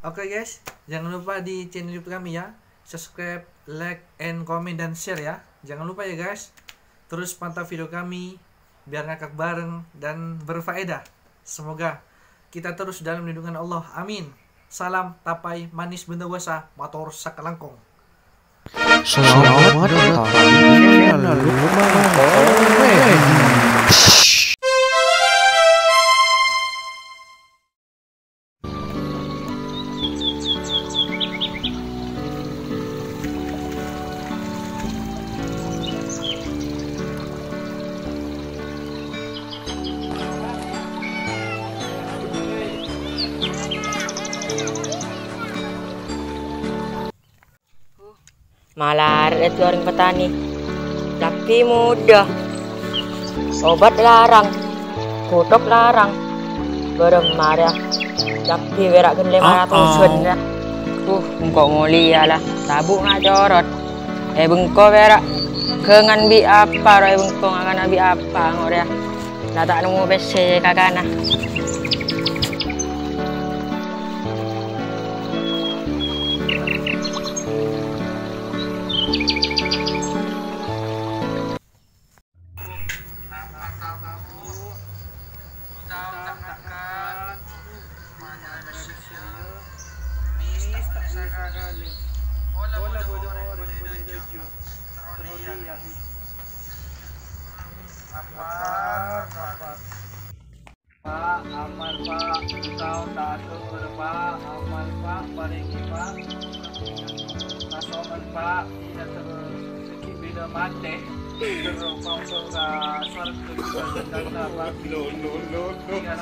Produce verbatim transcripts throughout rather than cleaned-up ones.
Oke guys, jangan lupa di channel YouTube kami ya. Subscribe, like, and comment, dan share ya. Jangan lupa ya guys. Terus pantau video kami biar ngakak bareng dan berfaedah. Semoga kita terus dalam lindungan Allah. Amin. Salam Tapai Manis Bendawasa, mator sakalangkong. Selamat datang di channel Lukman Korek. Malarat dhâddhi orèng petani. Cabbhi muda. Obat larang. Ghutthok larang. Bârâmma rèya? Cabbhi pèra' ghân lèma ratusan rèya. Uh, engko' molèya la. Sabuk ngacorot. È bengko pèra'. Ghângan bi' apa rowa è bengko, ngakan bi' apa engko' rèya? La ta' nemmo pèssè kakana. Pak, amal, Pak. Taon ta' ator, Pak. Amal, Pak. Parèngè, Pak. Kasoman, Pak. Iyâ, terros sèghi bhidhâ matè. Terros kongkol ka sowarghâ jhughân, Pak. No, no, no, no. Iyâ,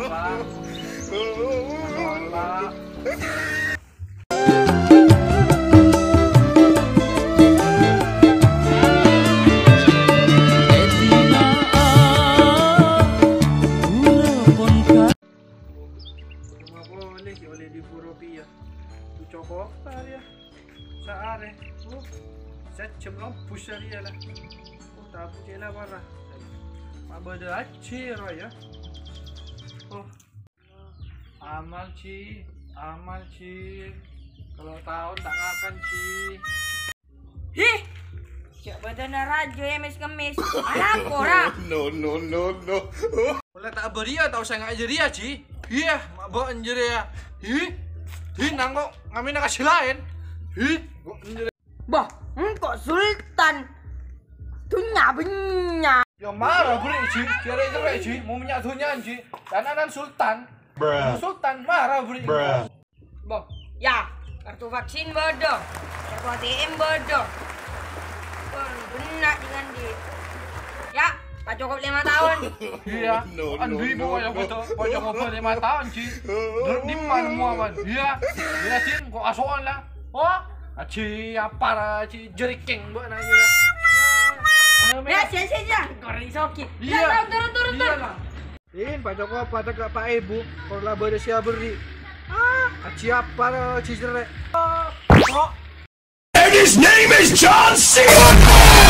Pak. Kasoman, Pak. Coma polè ghi' ollè duwâ' rupiah. Cokop arèya. Saarè. Uh, sajjhâm lombus arèya la. Uh, tabu cè' la para. Ma' bâdâ ajjhi rowa yâ. Uh. Amal, Ji. Amal, Ji. Kalau taon ta' ngakan, Ji. Hih! Jhâ' bâdâna rajâ è mès-kemmès. Alako, ra? No, no, no, no. Ollè ta' bâriyâ tao sènga' jârèya, Ji. Iyâ, ma' bâ'en jârèya. Hih? Hih, nangko' ngamèna ka sè laèn. Hih? Bâh, engko' sultan dhunnya bânnya'. Yâ mara bâri', Ji. Cerrè'-cerrè', Ji. Mau bânnya' dhunnya, Ji. Tananan sultan. Sultan mara bâri'. Bâh, yâ, kartu vaksin bâdâ. Kartu A T M bâdâ. Bâh, bânnya' jhâ' andi'. Yâ, pacokop lèma taon. Iyâ, andi' bu, yâ, bâdâ. Pacokop lèma taon, Ji. Dâri dimma nemmowa, Man? Iyâ. Iyâ, Ji, engko' aso'an la. Oh, Aji apa, Aji jerikeng, Bu, nanya. Yâ, sè, sè, sè. Korang sogi. Iyâ. Yâ, turun, turun, turun, turun. Iyâ, lah. In, Pak Joko, Pak Tega, Pak Ibu, kalau la bâdâ sè abherri'. Ah, Aji apa, Aji jerrè'? Oh. And his name is John Cena.